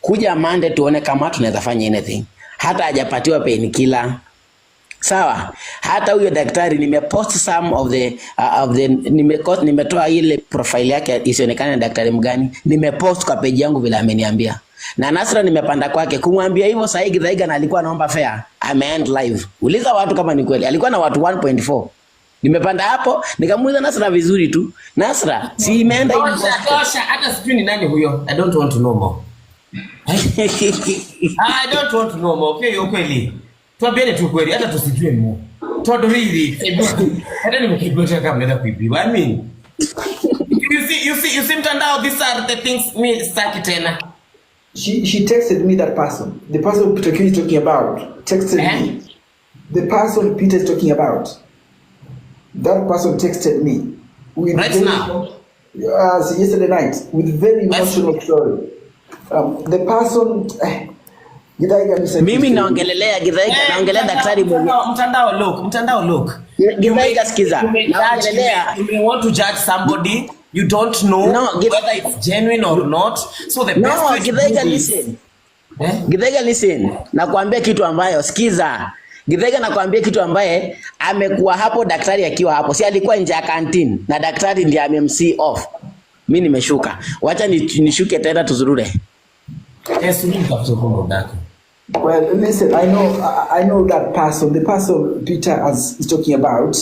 Kuja Monday tuone kama tunaweza fanya anything. Hata hajapatiwa painkiller. Sawa. Hata huyo daktari nimepost some of the nimetoa ile profile yake isionekane na daktari mgani. Nimepost kwa page yangu vile ameniambia. Na Nasra nimepanda kwake kumwambia hivyo sasa. Githaiga na alikuwa anaomba fare. Ameend live. Uliza watu kama ni kweli. Alikuwa na watu 1.4. Nimepanda hapo nikamuuliza Nasra vizuri tu. Nasra, si imeenda hivi? Tosha, tosha. Hata sijui ni nani huyo. I don't want to know more. I don't want to know more. Okay, ukweli. Tuambiane tu kweli, hata tusijue more. Tondu riri, hata nimekaibiwa tena kama mnaenda kuibiwa. I mean, you see, you see, you see mtandao, these are the things mi sitaki tena. She texted me that person. The person Peter Q is talking about texted Eh? Me. The person Peter is talking about. That person texted me with Right very, now? So yesterday night with very emotional story. The person, Githaiga ni Mimi naongelelea Githaiga, Eh, naongelea daktari mwenye mtandao, mtandao, look, mtandao, look. Githaiga, sikiza. You may judge, Naongelelea you may want to judge somebody you don't know No, whether it's genuine or not. So the best No, way to do Githaiga, this, listen. Eh? Githaiga, listen. Nakwambia kitu ambayo, sikiza. Githaiga, nakwambia kitu ambaye amekuwa hapo daktari akiwa hapo. Si alikuwa nje ya canteen na daktari ndiye amemsee off. Mimi nimeshuka. Wacha nishuke tena tuzurure. Eh, subiri nitafute huko dadako. Well, listen, I know that person, the person Peter is talking about.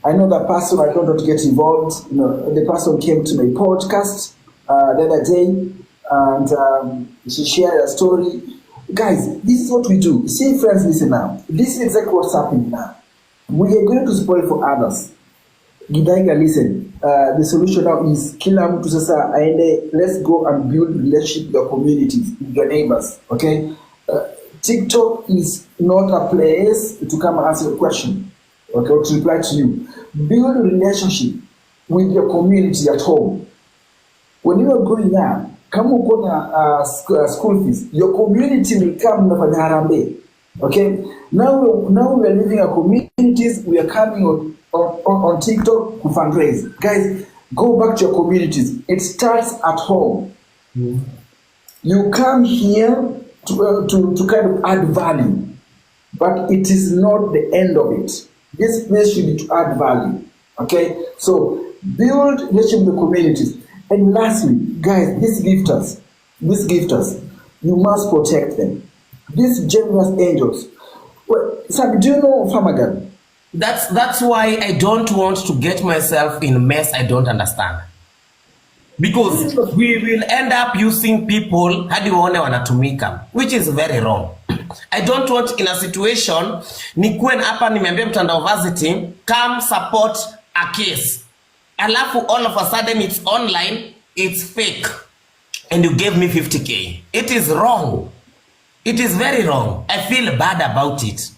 I know that person. I don't want to get involved. The person came to my podcast the other day, and she shared a story. Guys, this is what we do. See, friends, listen now. This is exactly what's happening now. We are going to spoil for others. Githaiga, listen. The solution now is kila mtu sasa aende, let's go and build relationship with your communities, with your neighbors, okay? TikTok is not a place to come and answer a question, okay, or to reply to you. Build a relationship with your community at home. When you are growing up, kama uko na school fees, your community will come mnafanya harambee. Okay? Now we are living our communities, we are coming on TikTok to fundraise. Guys, go back to your communities. It starts at home. You come here to kind of add value, but it is not the end of it. This place should be to add value. Okay? So build relationship with the communities. And lastly, guys, these gifters, you must protect them. These generous angels. Well, Sam, do you know Farmagan? That's why I don't want to get myself in mess I don't understand. Because we will end up using people hadi waone wanatumika, which is very wrong. I don't want in a situation nikuwe hapa nimeambia Mtandao Varsity, "Come support a case." Alafu all of a sudden it's online, it's fake. And you gave me 50K. It is wrong. It is very wrong. I feel bad about it.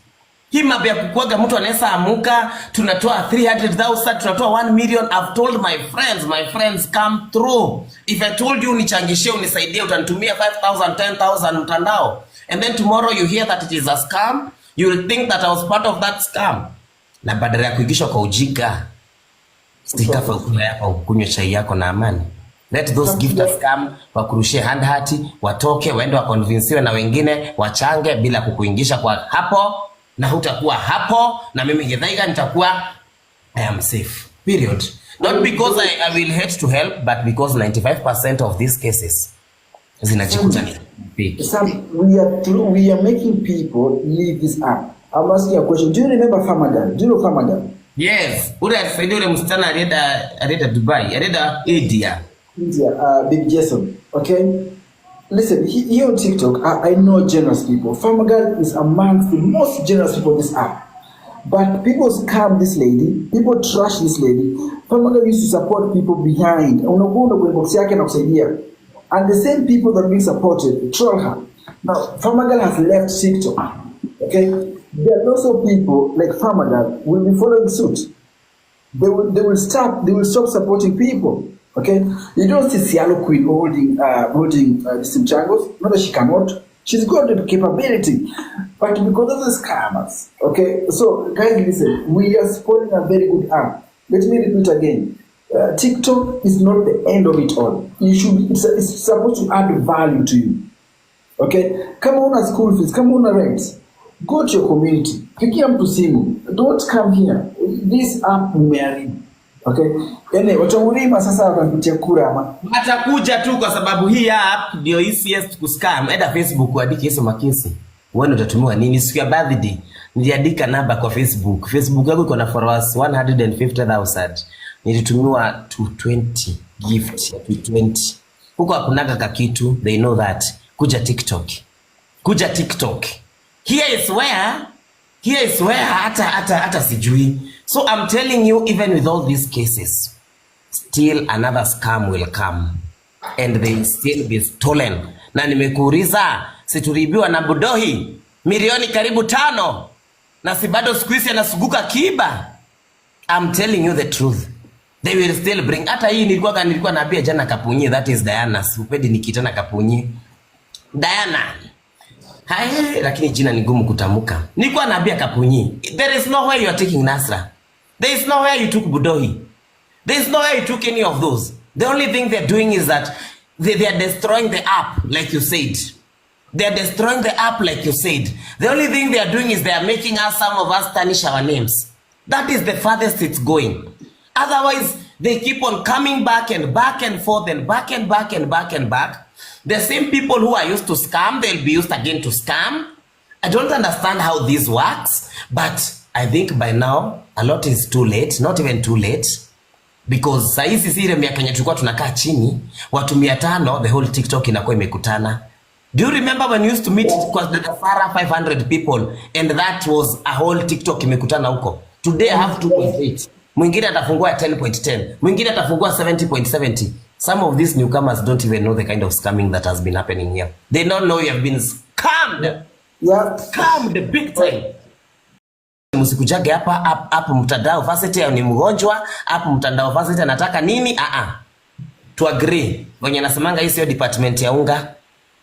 Hii mambo ya kukuaga mtu anaweza amuka, tunatoa 300,000, tunatoa 1 million. I've told my friends, my friends, come through. If I told you nichangishie, unisaidie, utanitumia 5,000, 10,000, mtandao. And then tomorrow you hear that it is a scam, you will think that I was part of that scam. Na badala ya kuingishwa kwa ujinga, sikafa ukula yako, ukunywe chai yako na amani. Let those gifters come, wakurushie hand heart, watoke waende waconvinsiwe na wengine wachange bila kukuingisha kwa hapo, na hutakuwa hapo, na mimi Githaiga nitakuwa I am safe. Period. Not because I will hate to help, but because 95% of these cases zinajikuta ni fake. Sam, we are making people leave this app. I'm asking a question. Do you remember Farmagan? Do you know Farmagan? Yes, ule alisaidia ule msichana alienda Dubai, alienda India. India, Big Jason. Okay? Listen, here on TikTok, I know generous people. Farmagal is amongst the most generous people on this app. But people scam this lady, people trash this lady. Farmagal used to support people behind. Unakuwa kwenye box yake na kusaidia. And the same people that are being supported troll her. Now, Farmagal has left TikTok. Okay? There are also people like Farmagal will be following suit. They will stop supporting people. Okay, you don't see Sialo Queen holding these mchangos. Not that she cannot. She's got the capability, but because of the scammers. Okay, so guys, listen. We are spoiling a very good app. Let me repeat again. TikTok is not the end of it all. You should it's supposed to add value to you. Okay? Kama una school fees, kama una rent, go to your community. Pigia mtu simu. Don't come here. This app umeharibu. Okay? Yaani watu wa Mlima sasa watapitia kura ama Watakuja tu kwa sababu hii app ndio easiest kuscam. Enda Facebook uandike hizo makesi. Uone utatumiwa nini siku ya birthday. Niliandika namba kwa Facebook. Facebook yangu iko na followers 150,000. Nilitumiwa 220 gift ya 220. Huko hakunaga kakitu, they know that. Kuja TikTok. Kuja TikTok. Here is where hata sijui. So I'm telling you, even with all these cases, still another scam will come and they will still be stolen. Na nimekuuliza, si tuliibiwa na Budohi milioni karibu 5 na si bado siku hizi anasuguka kiba? I'm telling you the truth. They will still bring. Hata hii nilikuwa naambia jana Kapunyi, that is Diana. Sipendi nikiitana Kapunyi. Diana. Hai, lakini jina ni gumu kutamka. Nilikuwa naambia Kapunyi, there is no way you are taking Nasra. There is no way you took Budohi. There is no way you took any of those. The only thing they're doing is that they are destroying the app, like you said. They are destroying the app, like you said. The only thing they are doing is they are making us, some of us, tarnish our names. That is the farthest it's going. Otherwise, they keep on coming back and back and forth and back and back and back and back. The same people who are used to scam, they'll be used again to scam. I don't understand how this works, but I think by now, a lot is too late, not even too late, because sahizi si ile miaka yenye tulikuwa tunakaa chini watu 500, the whole TikTok inakuwa imekutana. Do you remember when you used to meet kwa Dada Sarah, 500 people, and that was a whole TikTok imekutana huko? Today I have 2.8. Mwingine atafungua 10.10, mwingine atafungua 70.70. Some of these newcomers don't even know the kind of scamming that has been happening here. They don't know you have been scammed, scammed big time. Msikujage hapa hap mtandao varsity ni mgonjwa hapo, mtandao varsity anataka nini? Ah ah, to agree wenye nasemanga hii sio department ya unga,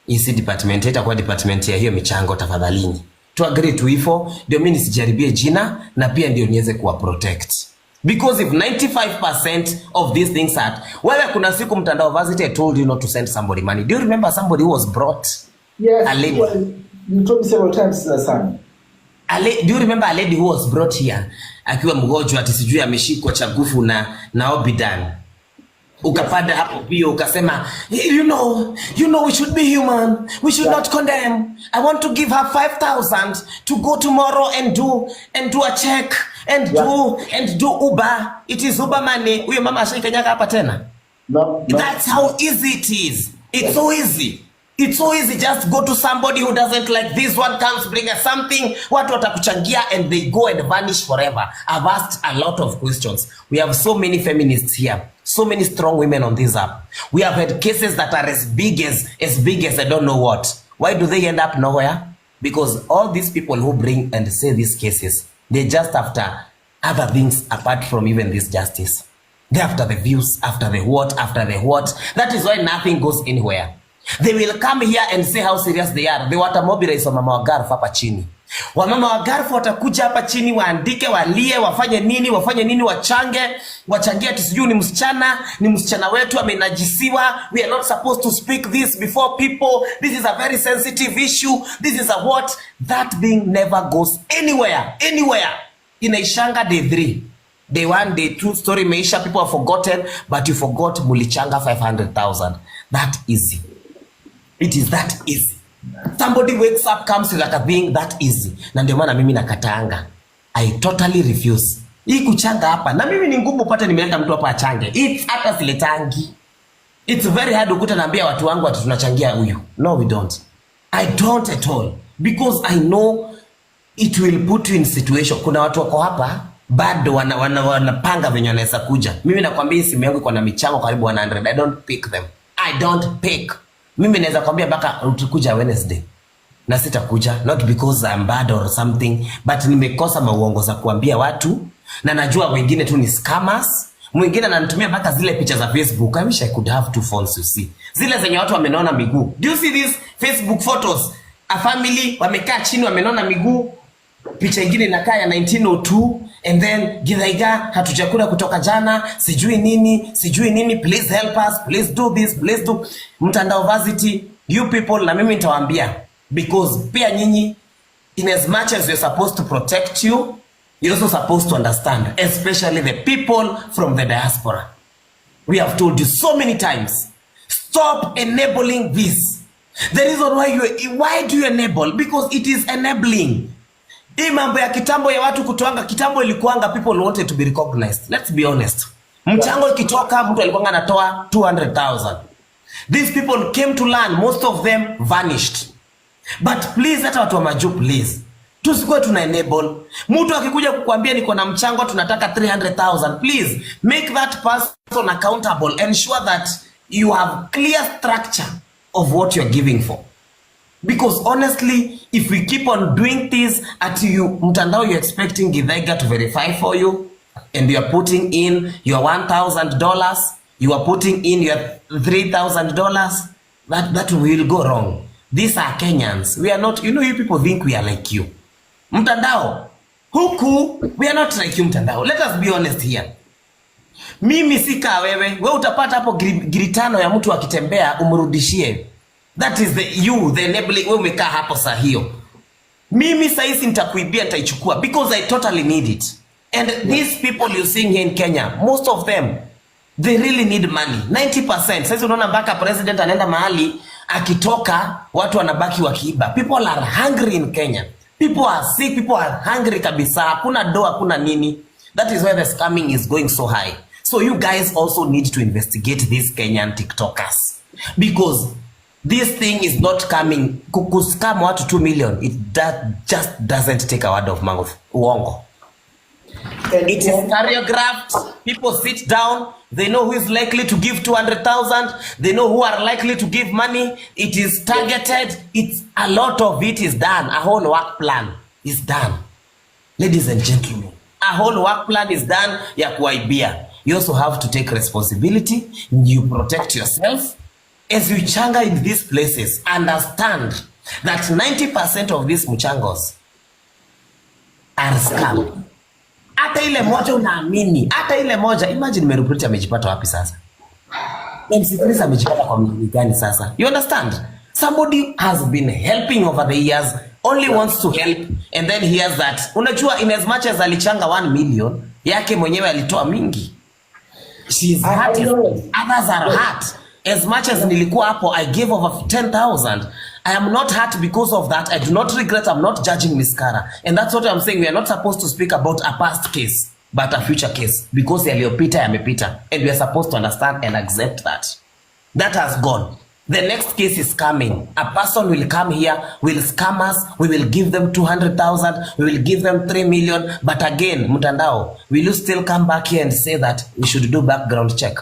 hii si department, itakuwa department ya hiyo michango. Tafadhalini to agree tu hivyo, ndio mimi nisijaribie jina na pia ndio niweze kuwa protect, because if 95% of these things are wewe, kuna siku mtandao varsity, I told you not to send somebody money. Do you remember somebody who was brought? Yes. A lady. Well, you told me several times, Sam. Do you remember a lady who was brought here akiwa mgonjwa, ati sijui ameshikwa chagufu na Obidan? Ukapanda hapo pia ukasema, You know we should be human. We should not condemn. I want to give her 5000 to go tomorrow and do a check and do Uber. It is Uber money." Huyo mama ashaikanyaga hapa tena? No. That's how easy it is. It's so easy. It's so easy. Just go to somebody who doesn't like this one, comes, bring us something. Watu watakuchangia and they go and vanish forever. I've asked a lot of questions. We have so many feminists here. So many strong women on this app. We have had cases that are as big as I don't know what. Why do they end up nowhere? Because all these people who bring and say these cases, they're just after other things apart from even this justice. They're after the views, after the what, after the what. That is why nothing goes anywhere. They will come here and say how serious they are. They watamobilize wamama wa Gulf hapa chini. Wamama wa Gulf watakuja hapa chini waandike, walie, wafanye nini, wachange, wachangie ati sijui ni msichana wetu amenajisiwa. We are not supposed to speak this before people. This is a very sensitive issue. This is a what. That thing never goes anywhere, anywhere. Inaishanga day 3. Day 1, day 2, story imeisha, people have forgotten, but you forgot mulichanga 500,000. That easy. It is that easy. Somebody wakes up, comes with like a thing that easy. Na ndio maana mimi nakataanga. I totally refuse. Hii kuchanga hapa. Na mimi ni ngumu upate nimeleta mtu hapa achange. It's hata siletangi. It's very hard ukuta naambia watu wangu ati tunachangia huyu. No, we don't. I don't at all. Because I know it will put you in situation. Kuna watu wako hapa bado wanapanga venye wanaweza kuja. Mimi nakwambia hii simu yangu iko na michango karibu 100. I don't pick them. I don't pick. Mimi naweza kwambia mpaka utakuja Wednesday na sitakuja, not because I'm bad or something, but nimekosa mauongo za kuambia watu na najua wengine tu ni scammers. Mwingine ananitumia mpaka zile picha za Facebook. I wish I could have two phones, you see, zile zenye watu wamenona miguu. Do you see these Facebook photos? A family wamekaa chini wamenona miguu. Picha ingine inakaa ya 1902, And then Githaiga, hatujakula kutoka jana, sijui nini, sijui nini, please help us, please do this, please do. Mtandao Varsity, you people, na mimi nitawaambia, because pia nyinyi, in as much as we're supposed to protect you, you're also supposed to understand, especially the people from the diaspora. We have told you so many times, stop enabling this. The reason why you, why do you enable? Because it is enabling. Hii mambo ya kitambo ya watu kutoanga, kitambo ilikuanga people wanted to be recognized. Let's be honest. Mchango ikitoka, mtu alikuwa anatoa 200,000. These people came to learn, most of them vanished. But please, hata watu wa majuu, please, tusikuwe tuna enable. Mtu akikuja kukwambia niko na mchango tunataka 300,000, please make that person accountable. Ensure that you have clear structure of what you're giving for. Because honestly, if we keep on doing this at you, mtandao, you're expecting Githaiga to verify for you, and you are putting in your $1,000, you are putting in your $3,000, that will go wrong. These are Kenyans. We are not, you people think we are like you. Mtandao, huku, we are not like you, mtandao. Let us be honest here. Mimi si kaa wewe, we utapata hapo giri tano ya mtu akitembea umrudishie. That is the you, the enabling, wewe umekaa hapo saa hiyo. Mimi sahizi nitakuibia, nitaichukua because I totally need it. And these people you seeing here in Kenya, most of them, they really need money. 90%. Sasa unaona mpaka president anaenda mahali akitoka watu wanabaki wakiiba. People are hungry in Kenya. People are sick, people are hungry kabisa. Hakuna do, hakuna nini. That is why the scamming is going so high. So you guys also need to investigate these Kenyan TikTokers, because this thing is not coming kuscam watu 2 million. It that just doesn't take a word of mouth. Uongo. And It is choreographed. People sit down. They know who is likely to give 200,000. They know who are likely to give money. It is targeted. It's a lot of it is done. A whole work plan is done. Ladies and gentlemen, a whole work plan is done ya kuwaibia. You also have to take responsibility. You protect yourself. As you changa in these places, understand that 90% of these mchangos are scam. Hata ile moja unaamini, hata ile moja. Imagine Meru Pretty amejipata wapi sasa? MC Chris amejipata kwa mguu gani sasa? You understand? Somebody has been helping over the years, only wants to help, and then hears that. Unajua, in as much as alichanga 1 million, yake mwenyewe alitoa mingi. She's I hurt. Know. Others are hurt. As much as nilikuwa hapo, I gave over 10,000. I am not hurt because of that. I do not regret. I'm not judging Miss Kara. And that's what I'm saying. We are not supposed to speak about a past case, but a future case. Because yaliyopita yamepita. And we are supposed to understand and accept that. That has gone. The next case is coming. A person will come here, will scam us, we will give them 200,000, we will give them 3 million. But again, mtandao, will you still come back here and say that we should do background check?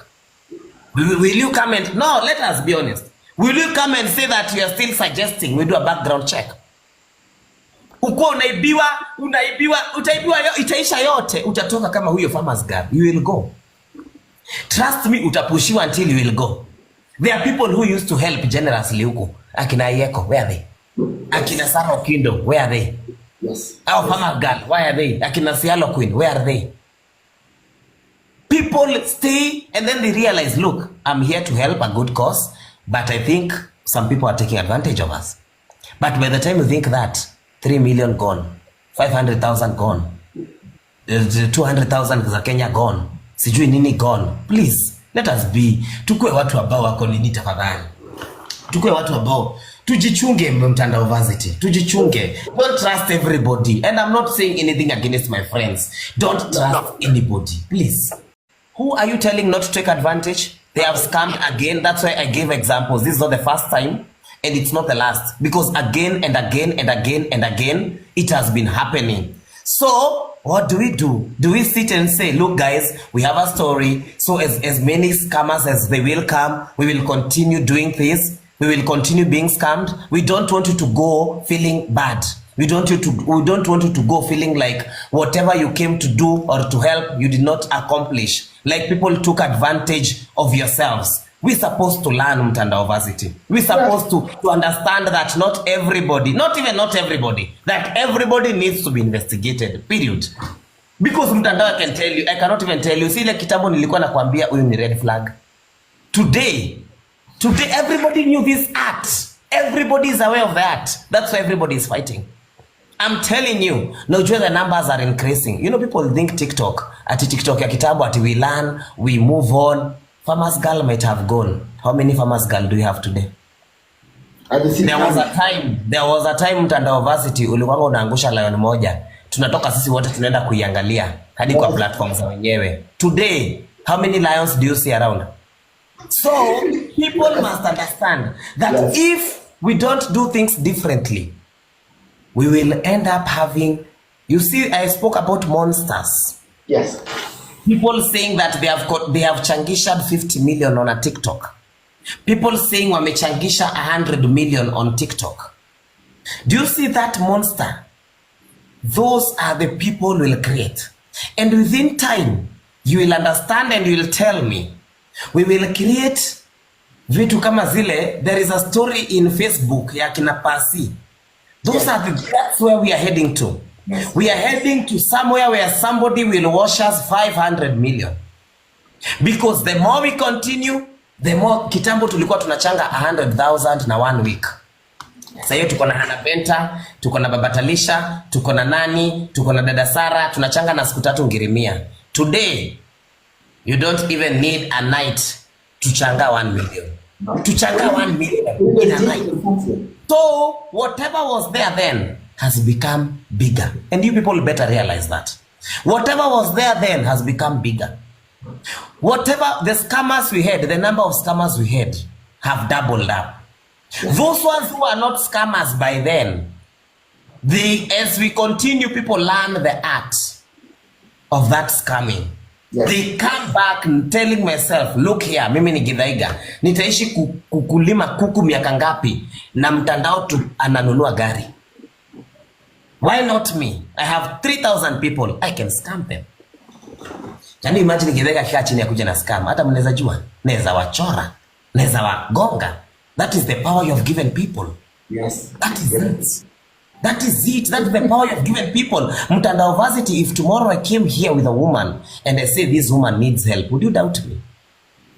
Will you come and, no, let us be honest. Will you come and say that you are still suggesting we do a background check? Ukuwa unaibiwa, unaibiwa, utaibiwa, itaisha yote, utatoka kama huyo farmer's girl. You will go. Trust me, utapushiwa until you will go. There are people who used to help generously huku. Akina Ayeko, where are they? Akina Sarah Okindo, where are they? Yes. Our farmer girl, why are they? Akina Sialo Queen, where are they? People stay and then they realize, look, I'm here to help a good cause, but I think some people are taking advantage of us. But by the time you think that, 3 million gone, 500,000 gone, 200,000 za Kenya gone, sijui nini gone. Please, let us be, tukue watu ambao wako nini tafadhali. Tukue watu ambao tujichunge, Mtandao Varsity, tujichunge. Don't trust everybody. And I'm not saying anything against my friends. Don't trust anybody, please. Who are you telling not to take advantage? They have scammed again. That's why I gave examples. This is not the first time and it's not the last, because again and again and again and again it has been happening. So what do we do? Do we sit and say, look guys, we have a story, so as many scammers as they will come, we will continue doing this, we will continue being scammed? We don't want you to go feeling bad. We don't want you to go feeling like whatever you came to do or to help, you did not accomplish, like people took advantage of yourselves. We're supposed to learn, Mtandao Varsity. We're supposed to understand that not everybody, not even not everybody, that everybody needs to be investigated, period. Because mtandao, I can tell you, I cannot even tell you. Si ile kitambo nilikuwa nakwambia huyu ni red flag. Today everybody knew this art. Everybody is aware of that. That's why everybody is fighting. I'm telling you. Now, ujue the numbers are increasing. People think TikTok, ati TikTok ya kitambo, ati we learn, we move on. Farmers girl might have gone. How many farmers girl do you have today? At the same There was a time, time, there was a time Mtandao Varsity ulikuwa unaangusha lion moja. Tunatoka sisi wote tunaenda kuiangalia hadi kwa platform za wenyewe. Today, how many lions do you see around? So people must understand that if we don't do things differently, we will end up having, you see, I spoke about monsters. People saying that they have changisha 50 million on a TikTok. People saying wamechangisha 100 million on TikTok. Do you see that monster? Those are the people will create. And within time, you will understand and you will tell me. We will create vitu kama zile. There is a story in Facebook ya kina Pasi. Those are the, that's where we are heading to. We are heading to somewhere where somebody will wash us 500 million. Because the more we continue, the more. Kitambo tulikuwa tunachanga 100,000 na one week. Sasa hiyo tuko na Hana Benta, tuko na Baba Talisha, tuko na nani, tuko na Dada Sara, tunachanga na siku 3 ngiri 100. Today, you don't even need a night to changa 1 million. To changa 1 million in a night. So whatever was there then has become bigger. And you people better realize that. Whatever was there then has become bigger. Whatever the scammers we had, the number of scammers we had have doubled up. Those ones who are not scammers by then, they, as we continue, people learn the art of that scamming. They come back and telling myself, "Look here, mimi ni Githaiga, nitaishi kulima kuku miaka ngapi na mtandao tu ananunua gari? Why not me? I have 3000 people, I can scam them." Can you imagine Githaiga akikaa chini akuja na scam? Hata mnaweza jua, naweza wachora, naweza wagonga. That is the power you have given people. That is it. That is it. That is the power you have given people. Mtandao Varsity, if tomorrow I came here with a woman and I say this woman needs help, would you doubt me?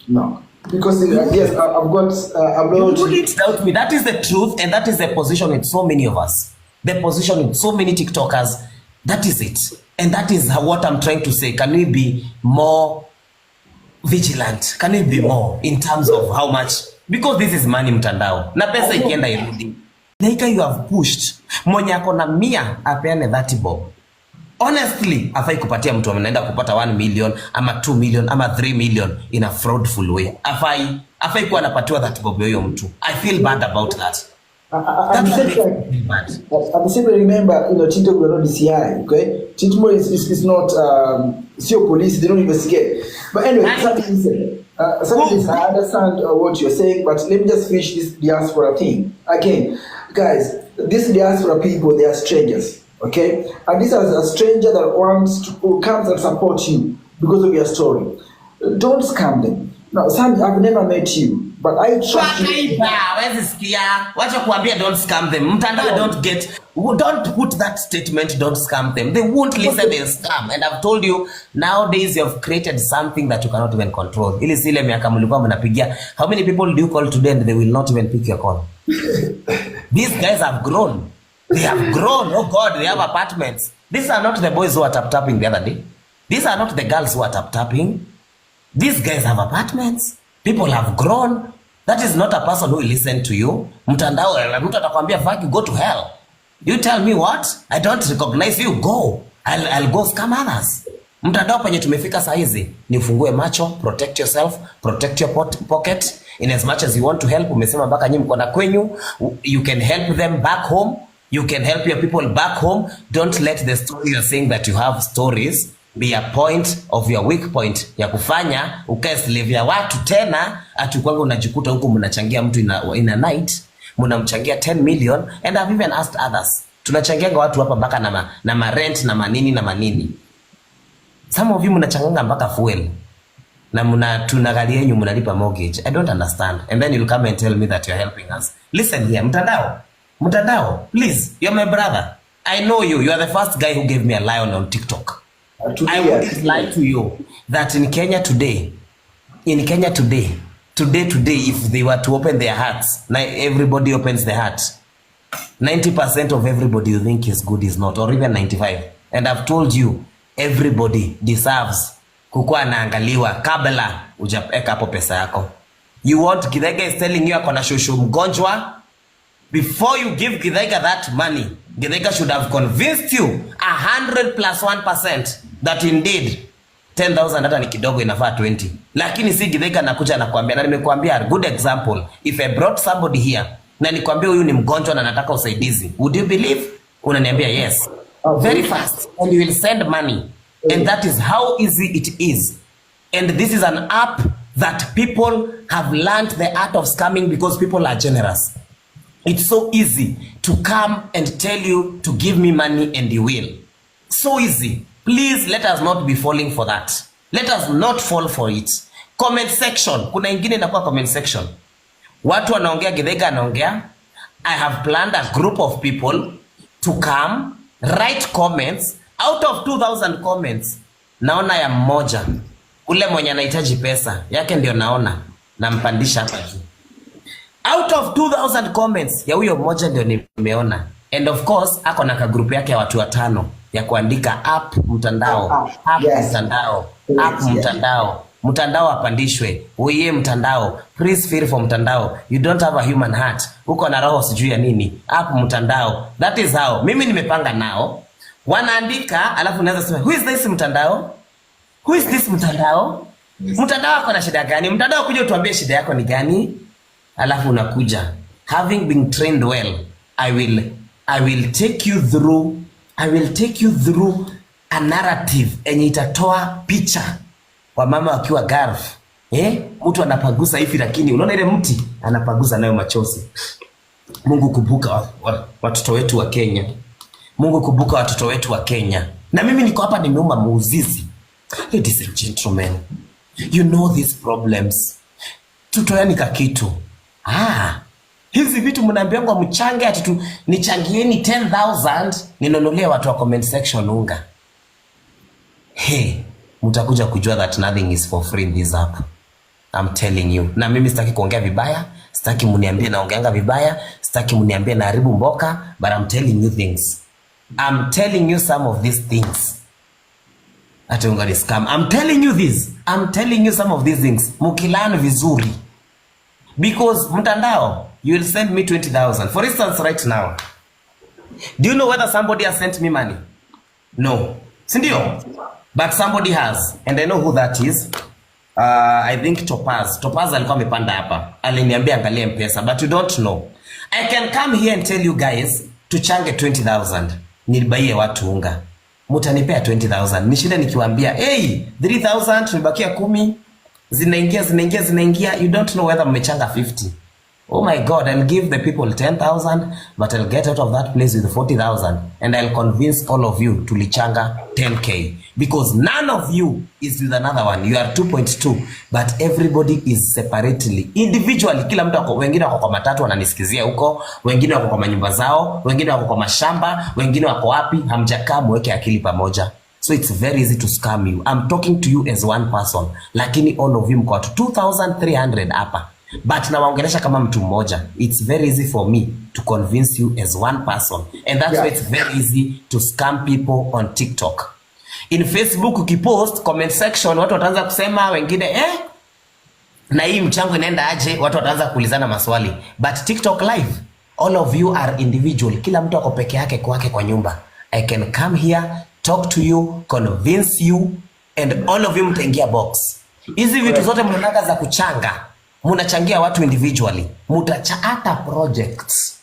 No. Because yes, I've got I'm You not wouldn't doubt me. That is the truth, and that is the position with so many of us. The position with so many TikTokers. That is it. And that is what I'm trying to say. Can we be more vigilant? Can we be more in terms of how much? Because this is money, mtandao. Na pesa ikienda irudi. Like you have pushed. Mwenye ako na 100 apeane 30 bob. Honestly, afai kupatia mtu anaenda kupata 1 million ama 2 million ama 3 million in a fraudful way. Afai kuwa anapatiwa 30 bob ya huyo mtu. I feel bad about that. At That the one same makes time, me feel bad. At the same time, remember, TikTok, we're not DCI, okay? TikTok is not sio police, they don't investigate. But anyway, Nani? Something listen. Something listen, I understand what you're saying, but let me just finish this diaspora thing. Again, guys, these diaspora people, they are strangers, okay? And this is a stranger that wants to, who comes and supports you because of your story. Don't scam them. Now, Sam, I've never met you, but I trust you. Wakaiba, hawezi sikia. Wacha kuambia don't scam them. Mtandao, don't put that statement, "Don't scam them." They won't listen, they'll scam. And I've told you, nowadays you have created something that you cannot even control. Ili zile miaka mlikuwa mnapigia. How many people do you call today and they will not even pick your call? These guys have grown. They have grown. Oh God, they have apartments. These are not the boys who are tap tapping the other day. These are not the girls who are tap tapping. These guys have apartments. People have grown. That is not a person who will listen to you. Mtandao, mtu atakwambia, "Fuck you, go to hell. You tell me what? I don't recognize you. Go. I'll go scam others." Mtandao penye tumefika saa hizi ni ufungue macho, protect yourself, protect your pocket. In as much as you want to help, umesema mpaka nyinyi mko na kwenyu, you can help them back home. You can help your people back home. Don't let the story you're saying that you have stories be a point of your weak point ya kufanya ukae slave ya watu tena, ati kwanza unajikuta huku mnachangia mtu in a night mnamchangia 10 million. And I've even asked others, tunachangianga watu hapa mpaka na ma rent na manini na manini. Some of you mnachanganga mpaka fuel na mna tuna gari yenyu mnalipa mortgage. I don't understand. And then you'll come and tell me that you're helping us. Listen here, mtandao, mtandao, please, you're my brother. I know you. You are the first guy who gave me a lion on TikTok. I Tulia. Wouldn't lie to you that in Kenya today, in Kenya today, today, today, if they were to open their hearts, now everybody opens their heart. 90% of everybody you think is good is not, or even 95. And I've told you, everybody deserves kukuwa anaangaliwa kabla hujaweka hapo pesa yako. You want Githaiga is telling you ako na shosho mgonjwa. Before you give Githaiga that money, Githaiga should have convinced you 100 plus 1% that indeed 10,000 hata ni kidogo, inafaa 20. Lakini si Githaiga nakuja nakwambia, na nimekuambia a good example. If I brought somebody here na nikwambia huyu ni mgonjwa na nataka usaidizi, would you believe? Unaniambia yes. Very fast and you will send money. And that is how easy it is. And this is an app that people have learned the art of scamming because people are generous. It's so easy to come and tell you to give me money and you will. So easy. Please let us not be falling for that. Let us not fall for it. Comment section. Kuna ingine inakuwa comment section. Watu wanaongea, Githaiga anaongea. I have planned a group of people to come write comments. Out of 2000 comments, naona ya mmoja. Ule mwenye anahitaji pesa yake ndio naona nampandisha hapa juu. Out of 2000 comments ya huyo mmoja ndio nimeona, and of course ako na kagroup yake ya watu watano ya kuandika app mtandao, app mtandao, app mtandao, mtandao apandishwe, uye mtandao, please feel for mtandao, you don't have a human heart, uko na roho sijui ya nini, app mtandao. That is how mimi nimepanga nao, wanaandika, alafu naweza sema, "Who is this mtandao? Who is this mtandao? Mtandao ako na shida gani? Mtandao, kuja utuambie shida yako ni gani." Alafu unakuja, having been trained well, I will take you through, I will take you through a narrative enye itatoa picha wamama wakiwa Gulf. Eh, mtu anapagusa hivi, lakini unaona ile mti anapagusa nayo machozi. Mungu kumbuka watoto wetu wa Kenya. Mungu kumbuka watoto wetu wa Kenya. Na mimi niko hapa nimeuma muuzizi. Ladies and gentlemen, you know these problems. Tutoeni kakitu. Ah, hizi vitu mnaambiangwa mchange, ati tu nichangieni 10,000 ninunulie watu wa comment section unga. Hey, mtakuja kujua that nothing is for free in this app. I'm telling you. Na mimi sitaki kuongea vibaya, sitaki mniambie naongeanga vibaya, sitaki mniambie naharibu mboka, but I'm telling you things. I'm telling you some of these things. Ati unga ni scam. I'm telling you this. I'm telling you some of these things. Mukilearn vizuri. Because mtandao, you will send me 20,000. For instance, right now. Do you know whether somebody has sent me money? No. Sindio? But somebody has. And I know who that is. I think Topaz. Topaz alikuwa amepanda hapa. Aliniambia angalie M-Pesa, but you don't know. I can come here and tell you guys tuchange 20,000. Nibuyie watu unga. Mutanipea 20,000. Nishinde nikiwaambia, "Hey, 3,000 tumebakia 10." Zinaingia, zinaingia, zinaingia. You don't know whether mmechanga 50. Oh my God, I'll give the people 10,000, but I'll get out of that place with 40,000 and I'll convince all of you tulichanga 10K because none of you is with another one. You are 2.2, but everybody is separately, individually. Kila mtu ako, wengine wako kwa matatu wananisikizia huko, wengine wako kwa manyumba zao, wengine wako kwa mashamba, wengine wako wapi, hamjakaa muweke akili pamoja. So it's very easy to scam you. I'm talking to you as one person, lakini all of you mko watu 2300 hapa, but nawaongelesha kama mtu mmoja. It's very easy for me to convince you as one person, and that's why it's very easy to scam people on TikTok. In Facebook ukipost comment section, watu wataanza kusema wengine, "Eh, na hii mchango inaenda aje?" Watu wataanza kuulizana maswali. But TikTok live, all of you are individual, kila mtu ako peke yake kwake kwa nyumba. I can come here, talk to you, convince you, and all of you mtaingia box. Hizi vitu zote mnaonaga za kuchanga, mnachangia watu individually, mutacha hata projects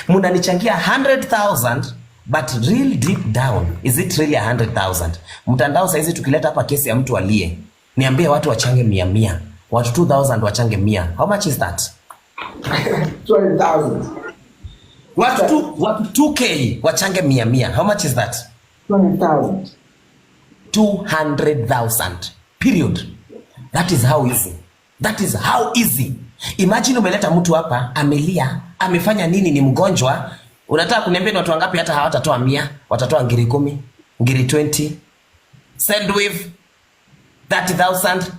mnanichangia 100,000, but real deep down, is it really 100,000? Mtandao saizi tukileta hapa kesi ya mtu alie, niambie watu wachange mia mia, watu 2000 wachange 100, how much is that? 20,000. Watu 2K wachange mia mia, how much is that? 20,000. 200,000, period. That is how easy. That is how easy. Imagine umeleta mtu hapa amelia, amefanya nini, ni mgonjwa. Unataka kuniambia ni watu wangapi hata hawatatoa 100, watatoa ngiri 10, ngiri 20. Sendwave 30,000.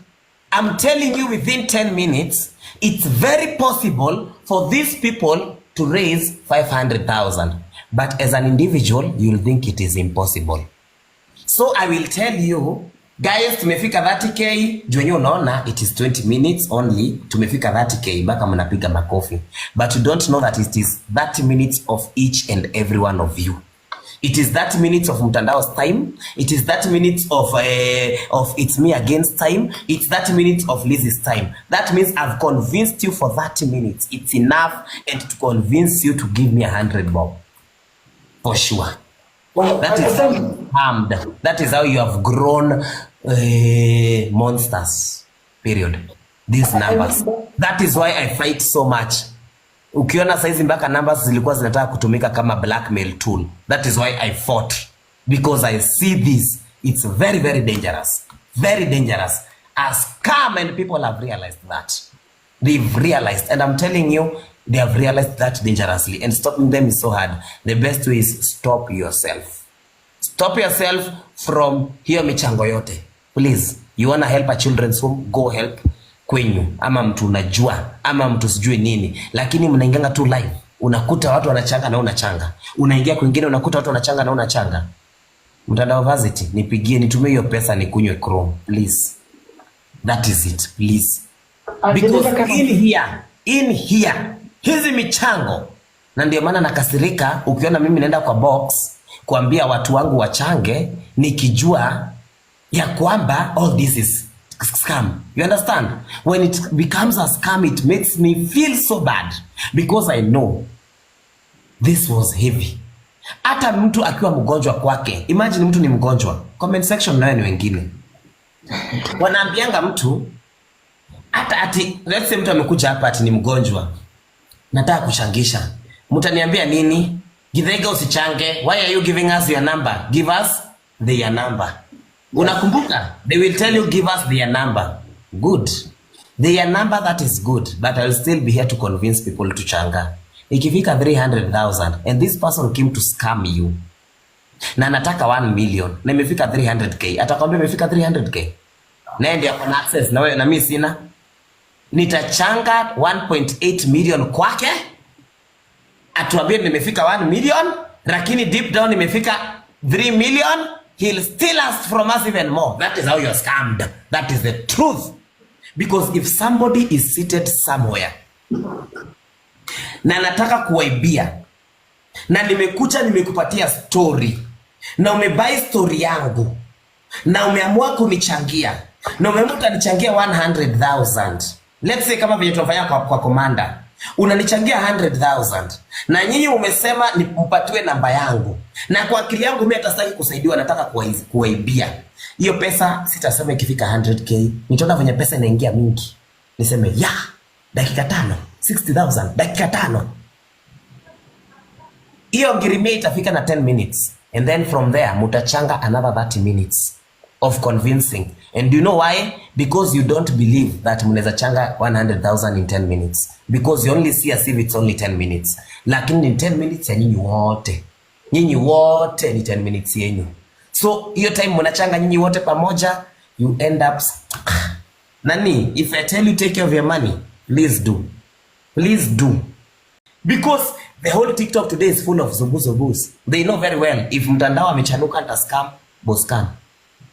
I'm telling you, within 10 minutes, it's very possible for these people to raise 500,000. But as an individual, you'll think it is impossible. So I will tell you, guys, tumefika 30K. Juu wenyewe unaona it is 20 minutes only, tumefika 30K mpaka mnapiga makofi. But you don't know that it is 30 minutes of each and every one of you. It is 30 minutes of mtandao's time. It is 30 minutes of it's me against time. It's 30 minutes of Lizzie's time. That means I've convinced you for 30 minutes. It's enough and to convince you to give me 100 bob. For sure. Well, That I is how thank you harmed. That is how you have grown monsters. Period. These numbers. That is why I fight so much. Ukiona saizi mpaka numbers zilikuwa zinataka kutumika kama blackmail tool. That is why I fought. Because I see this. It's very, very dangerous. Very dangerous. A scam, and people have realized that. They've realized, and I'm telling you, they have realized that dangerously, and stopping them is so hard. The best way is stop yourself. Stop yourself from hiyo michango yote. Please, you wanna help a children's home, go help kwenyu, ama mtu unajua, ama mtu sijui nini, lakini mnaingianga tu live, unakuta watu wanachanga na unachanga, unaingia kwingine unakuta watu wanachanga na unachanga. Mtandao Varsity, nipigie nitumie hiyo pesa nikunywe Chrome, please. That is it, please. Because in here, hizi michango, na ndio maana nakasirika ukiona mimi naenda kwa box kuambia watu wangu wachange, nikijua ya kwamba all this is scam. You understand? When it becomes a scam, it makes me feel so bad because I know this was heavy. Hata mtu akiwa mgonjwa kwake, imagine mtu ni mgonjwa, comment section nayo ni wengine wanaambianga mtu hata ati, let's say mtu amekuja hapa ati ni mgonjwa, nataka kuchangisha, mtaniambia nini? Githaiga, usichange. Why are you giving us your number? Give us their number. Unakumbuka? They will tell you, "Give us their number." Good. Their number, that is good, but I'll still be here to convince people to changa. Ikifika 300,000 and this person came to scam you na anataka 1 million na imefika 300K, atakwambia imefika 300K, naye ndio ako na access na wewe na mimi sina. Nitachanga 1.8 million kwake, atuambie nimefika 1 million, lakini deep down imefika 3 million. He'll steal us from us even more. That is how you're scammed. That is the truth, because if somebody is seated somewhere na nataka kuwaibia na nimekuja nimekupatia story na umebuy story yangu na umeamua kunichangia na umeamua utanichangia 100,000, let's say kama vile tunafanya kwa commander, unanichangia 100,000 na nyinyi umesema ni mpatiwe namba yangu, na kwa akili yangu mimi hata sitaki kusaidiwa, nataka kuwaibia hiyo pesa. Sitasema ikifika 100K, nitaona venye pesa inaingia mingi, niseme ya dakika 5, 60,000 dakika 5. Hiyo ngirime itafika na 10 minutes, and then from there mutachanga another 30 minutes of convincing. And do you know why? Because you don't believe that mnaweza changa 100,000 in 10 minutes, because you only see as if it's only 10 minutes, lakini ni 10 minutes ya nyinyi wote. Nyinyi wote ni 10 minutes yenyu. So hiyo time mnachanga nyinyi wote pamoja, you end up nani. If I tell you take care of your money, please do, please do, because the whole TikTok today is full of zubuzubus. They know very well if mtandao amechanuka nita scam Boscan,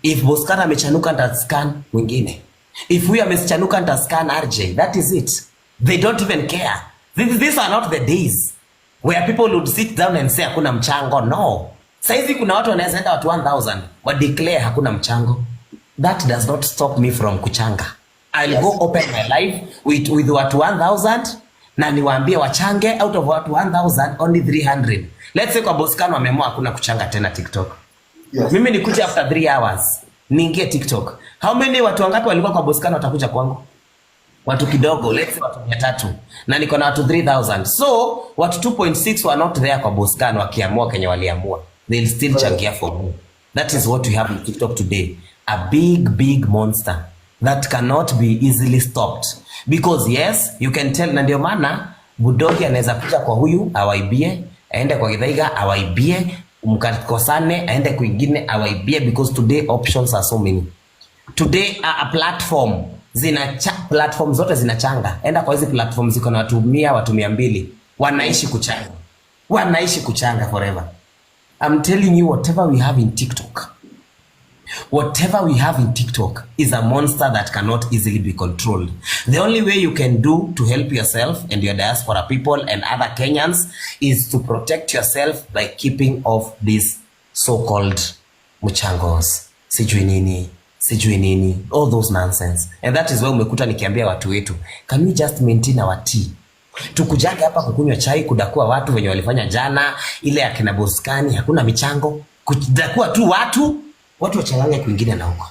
if Boscan amechanuka nita scam mwingine, if huyu amechanuka nita scam RJ. That is it. They don't even care. These are not the days where people would sit down and say hakuna mchango. No, saizi kuna watu wanaweza enda watu 1000 wa declare hakuna mchango. That does not stop me from kuchanga. I'll go open my live with watu 1000 na niwaambie wachange. Out of watu 1000, only 300, let's say kwa Boscan wameamua hakuna kuchanga tena TikTok, mimi nikuja after 3 hours niingie TikTok, how many, watu wangapi walikuwa kwa Boscan watakuja kwangu? Watu kidogo, let's say watu 300, na niko na watu 3000. So watu 2.6 were not there kwa Boscan. Wakiamua kenye waliamua, they'll still changia for me. That is what we have in TikTok today, a big, big monster that cannot be easily stopped, because yes, you can tell. Na ndio maana Budogi anaweza kuja kwa huyu awaibie, aende kwa Githaiga awaibie. Mkakosane, aende kwingine awaibie, because today options are so many. Today a platform zina platform zote zinachanga. Enda kwa hizi platform ziko na watu 100, watu 200, wanaishi kuchanga, wanaishi kuchanga forever. I'm telling you, whatever we have in TikTok, whatever we have in TikTok is a monster that cannot easily be controlled. The only way you can do to help yourself and your diaspora people and other Kenyans is to protect yourself by keeping off these so-called mchangos, sijui nini, sijui nini, all those nonsense. And that is why umekuta nikiambia watu wetu, can we just maintain our tea? Tukujage hapa kukunywa chai, kudakua watu wenye walifanya jana, ile ya kina Boskani, hakuna michango, kudakua tu watu, watu wachangange kwingine na huko.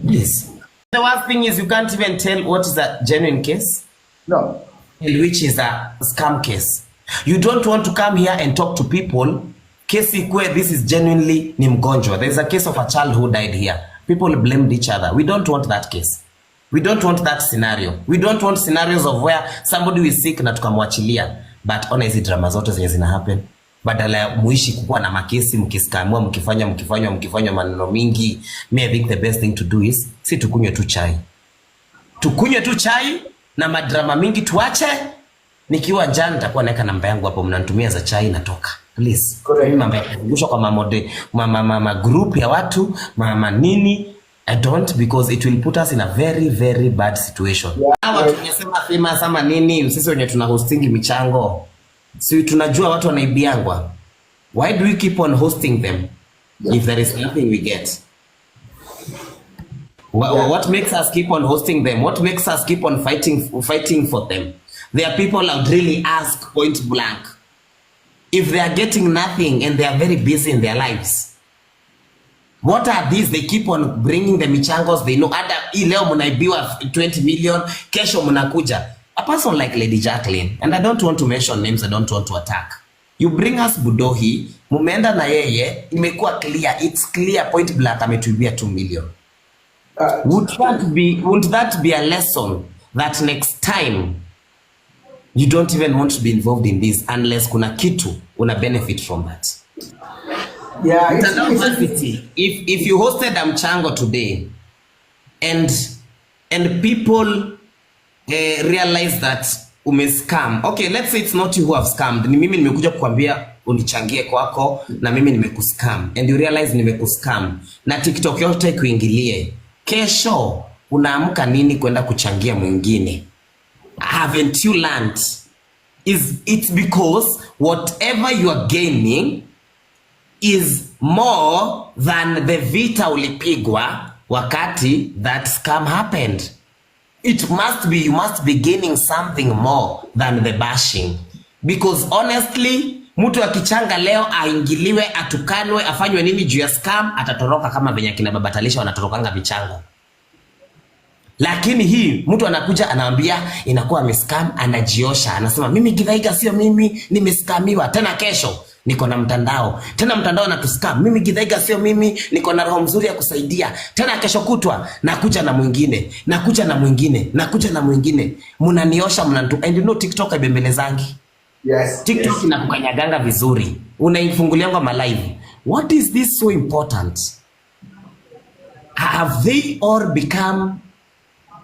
Please. The worst thing is you can't even tell what is a genuine case No. and which is a scam case. You don't want to come here and talk to people. Kesi ikue this is genuinely ni mgonjwa. There's a case of a child who died here. People blamed each other. We don't want that case. We don't want that scenario. We don't want scenarios of where somebody is sick na tukamwachilia. But ona hizi drama zote zenye zina happen. Badala ya muishi kukuwa na makesi mkiscamiwa, mkifanya, mkifanywa, mkifanywa maneno mingi. Me, I think the best thing to do is si tukunywe tu chai, tukunywe tu chai na madrama mingi tuache. Nikiwa njaa nitakuwa naweka namba yangu hapo, mnanitumia za chai, natoka. Please. Correct. Mimi mambo ya kuzungushwa kwa mamode, ma group ya watu ma nini, I don't, because it will put us in a very, very bad situation. Hawa watu tumesema famous ama nini, sisi wenye tuna hostingi michango, si tunajua watu wanaibiangwa. Why do we keep on hosting them if there is nothing we get? What makes us keep on hosting them? What makes us keep on fighting for them? There are people I would really ask point blank. If they are getting nothing and they are very busy in their lives, what are these? They keep on bringing the michangos. They know hata hii leo mnaibiwa 20 million, kesho mnakuja. A person like Lady Jacqueline, and I don't want to mention names, I don't want to attack. You bring us Budohi, mumeenda na yeye, imekuwa clear, it's clear point blank ametuibia 2 million. Would that be a lesson that next time you don't even want to be involved in this unless kuna kitu una benefit from that? Yeah, Mtandao Varsity, if you hosted a mchango today and people realize that umescam. Okay, let's say it's not you who have scammed. Ni mimi nimekuja kukwambia unichangie kwako na mimi nimekuscam and you realize nimekuscam na TikTok yote kuingilie. Kesho unaamka nini kwenda kuchangia mwingine? Haven't you learned? Is it's because whatever you are gaining is more than the vita ulipigwa wakati that scam happened. It must be, you must be gaining something more than the bashing. Because honestly, mtu akichanga leo aingiliwe, atukanwe, afanywe nini juu ya scam, atatoroka kama venye akina Baba Talisha wanatorokanga michango. Lakini hii mtu anakuja anaambia inakuwa amescam, anajiosha, anasema mimi Githaiga sio mimi, nimescamiwa. Tena kesho niko na mtandao, tena mtandao anatuscam, mimi Githaiga sio mimi, niko na roho mzuri ya kusaidia. Tena kesho kutwa nakuja na mwingine, nakuja na mwingine, nakuja na mwingine, mnaniosha, mnantu. And you know TikTok haibembelezangi. TikTok inakukanyaganga vizuri, unaifungulianga malive. What is this so important? Have they all become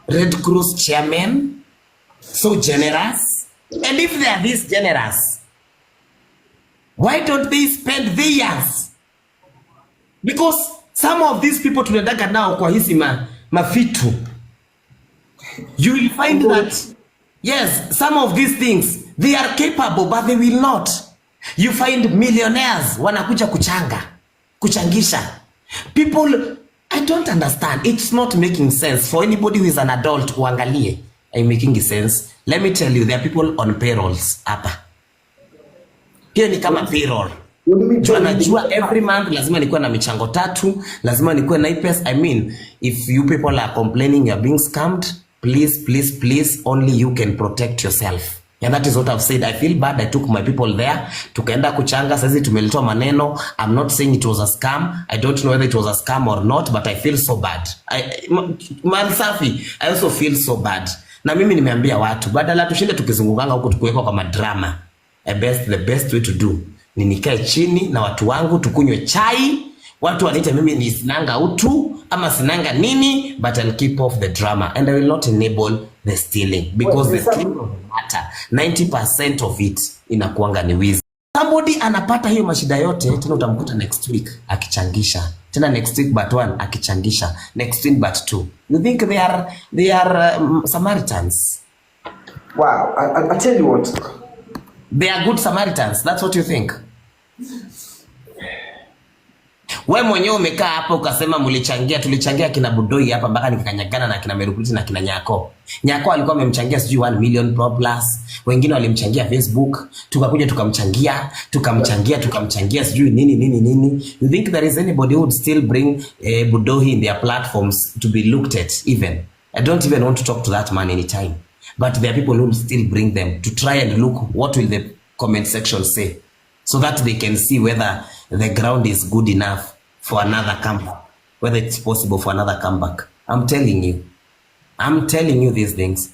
Red Cross chairmen? So generous? And if they are this generous, why don't they spend theirs? Because some of these people tunaendaga nao kwa hizi mafitu, you will find that yes, some of these things they are capable, but they will not. You find millionaires wanakuja kuchanga, kuchangisha people. I don't understand. It's not making sense for anybody who is an adult. Uangalie, I'm making sense. Let me tell you, there are people on payrolls hapa. Hiyo ni kama payroll. What do you mean? Juu anajua every month lazima nikuwe na michango tatu, lazima nikuwe na IPS. I mean, if you people are complaining you are being scammed, please, please, please, only you can protect yourself. And that is what I've said. I feel bad. I took my people there. Tukaenda kuchanga, sasa tumelitoa maneno. I'm not saying it was a scam. I don't know whether it was a scam or not, but I feel so bad. Man Safi, I also feel so bad. Na mimi nimeambia watu, badala tushinde tukizungukanga huko tukiwekwa kwa madrama. The best way to do Ni nikae chini na watu wangu tukunywe chai. Watu waniite mimi ni sinanga utu ama sinanga nini, but I'll keep off the drama and I will not enable the stealing because Well, the there's truth of the matter, 90% of it inakuanga ni wizi. Somebody anapata hiyo mashida yote, tena utamkuta next week akichangisha, tena next week but one akichangisha, next week but two. You think they are Samaritans? Wow. I tell you what. They are good Samaritans. That's what you think? We mwenyewe umekaa hapo ukasema mlichangia, tulichangia kina Budoi hapa mpaka nikakanyagana na kina Merukuliti na kina Nyako. Nyako alikuwa amemchangia sijui 1 million pro plus, wengine walimchangia Facebook, tukakuja tukamchangia, tukamchangia, tukamchangia sijui nini nini nini. You think there is anybody who would still bring Budohi in their platforms to be looked at even? I don't even want to talk to that man anytime. But there are people who will still bring them to try and look what will the comment section say, so that they can see whether the ground is good enough for another comeback, whether it's possible for another comeback. I'm telling you. I'm telling you these things.